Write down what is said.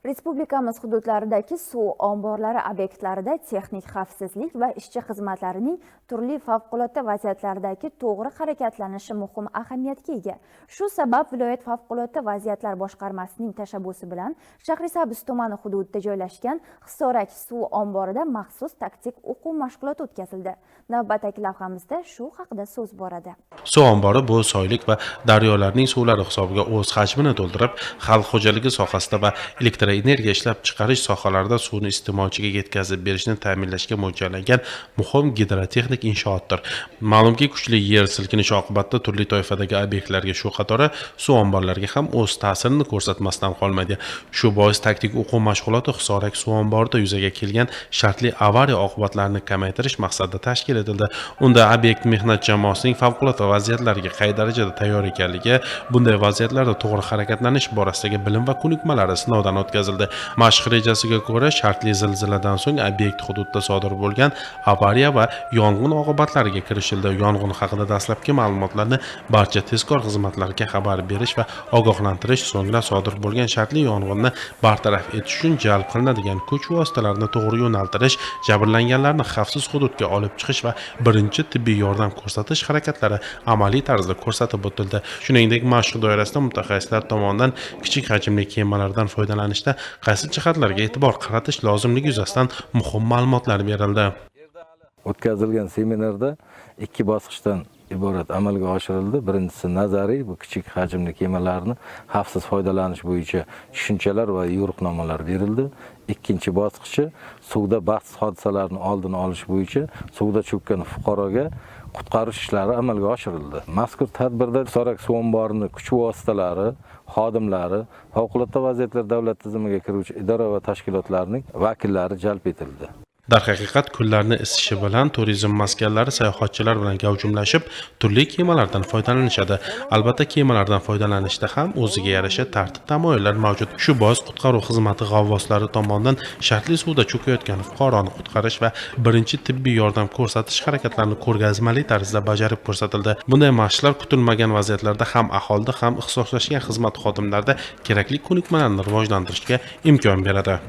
Respublikamiz hududlaridagi suv omborlari obyektlarida texnik xavfsizlik va ishchi xizmatlarining turli favqulodda vaziyatlardagi to'g'ri harakatlanishi muhim ahamiyatga ega. Shu sabab viloyat favqulodda vaziyatlar boshqarmasining tashabbusi bilan Shahrisabz tumani hududida joylashgan Hisorak suv omborida maxsus taktik o'quv mashg'uloti o'tkazildi. Navbatdagi lavhamizda shu haqida so'z boradi. Suv ombori bu soylik va daryolarning suvlari hisobiga o'z hajmini to'ldirib, xalq xo'jaligi sohasida va elektr energiya ishlab chiqarish sohalarida suvni iste'molchiga yetkazib berishni ta'minlashga mo'ljallangan muhim gidrotexnik inshootdir. Ma'lumki, kuchli yer silkinishi oqibatida turli toifadagi obyektlarga, shu qatori suv omborlariga ham o'z ta'sirini ko'rsatmasdan qolmaydi. Shu bois taktik o'quv mashg'uloti Hisorak suv omborida yuzaga kelgan shartli avariya oqibatlarini kamaytirish maqsadida tashkil etildi. Unda obyekt mehnat jamoasining favqulodda vaziyatlarga qay darajada tayyor ekanligi, bunday vaziyatlarda to'g'ri harakatlanish borasidagi bilim va ko'nikmalari sinovdan o'tkazildi. Mashq rejasiga ko'ra, shartli zilziladan so'ng obyekt hududida sodir bo'lgan avariya va yong'in oqibatlariga kirishildi. Yong'in haqida dastlabki ma'lumotlarni barcha tezkor xizmatlarga xabar berish va ogohlantirish, so'ngra sodir bo'lgan shartli yong'inni bartaraf etish uchun jalb qilinadigan kuch vositalarini to'g'ri yo'naltirish, jabrlanganlarni xavfsiz hududga olib chiqish va birinchi tibbiy yordam ko'rsatish harakatlari amaliy tarzda ko'rsatib o'tildi. Shuningdek, mashq doirasida mutaxassislar tomonidan kichik hajmli kemalardan foydalanishda qaysi jihatlarga e'tibor qaratish lozimligi yuzasidan muhim ma'lumotlar berildi. O'tkazilgan seminarda ikki bosqichdan iborat amalga oshirildi. Birinchisi nazariy, bu kichik hajmli kemalarni xavfsiz foydalanish bo'yicha tushunchalar va yo'riqnomalar berildi. Ikkinchi bosqichi suvda baxtsiz hodisalarni oldini olish bo'yicha suvda cho'kkan fuqaroga qutqarish ishlari amalga oshirildi. Mazkur tadbirda Hisorak suv omborini kuch vositalari, xodimlari, favqulodda vaziyatlar davlat tizimiga kiruvchi idora va tashkilotlarning vakillari jalb etildi. Darhaqiqat, kunlarni isishi bilan turizm maskanlari sayohatchilar bilan gavjumlashib, turli kemalardan foydalanishadi. Albatta, kemalardan foydalanishda ham o'ziga yarasha tartib tamoyillar mavjud. Shu bois qutqaruv xizmati g'avvoslari tomonidan shartli suvda cho'kayotgan fuqaroni qutqarish va birinchi tibbiy yordam ko'rsatish harakatlarini ko'rgazmali tarzda bajarib ko'rsatildi. Bunday mashqlar kutilmagan vaziyatlarda ham aholida, ham ixtisoslashgan xizmat xodimlarida kerakli ko'nikmalarni rivojlantirishga imkon beradi.